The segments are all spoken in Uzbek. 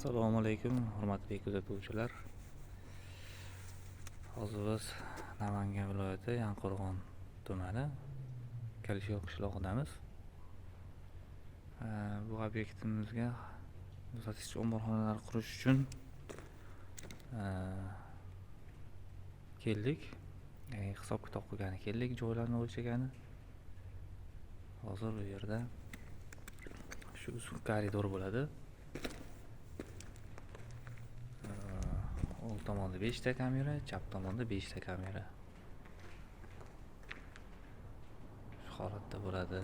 Assalomu alaykum, hurmatli kuzatuvchilar. Hozir biz Namangan viloyati Yangiqo'rg'on tumani Kalishyor qishlog'idamiz. Bu obyektimizga muzlatgich omborxonalar qurish uchun keldik. Hisob kitob qilgani keldik, joylarni o'lchagani. Hozir bu yerda shu uzun koridor bo'ladi. O'ng tomonda 5 ta kamera, chap tomonda 5 ta kamera. Shu holatda bo'ladi.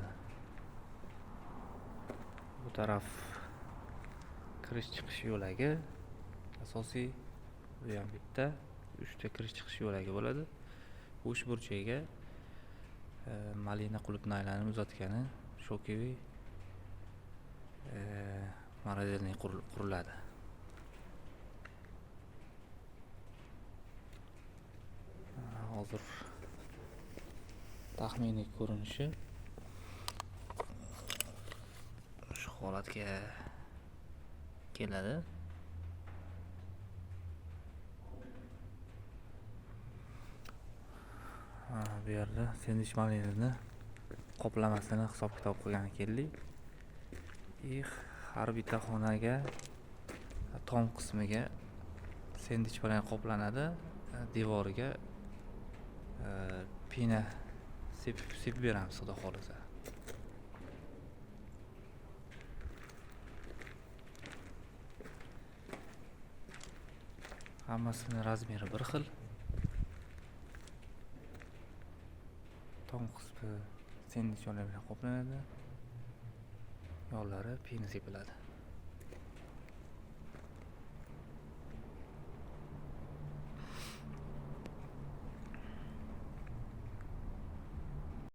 Bu taraf kirish chiqish yo'lagi asosiy, bu ham bitta, 3 ta kirish chiqish yo'lagi bo'ladi. Bu uch burchagiga malina qulupnaylarni uzatgani shokiviy морозильник quriladi. Hozir taxminiy ko'rinishi shu holatga keladi. Bu yerda sendvich malinani qoplamasini hisob kitob qilgani keldik. Har bitta xonaga tom qismiga sendvich bilan qoplanadi, devoriga pina sepib beramiz xudo xohlasa. Hammasini razmeri bir xil. Tom qismi sendvich bilan qoplanadi. Yollari pina sepiladi.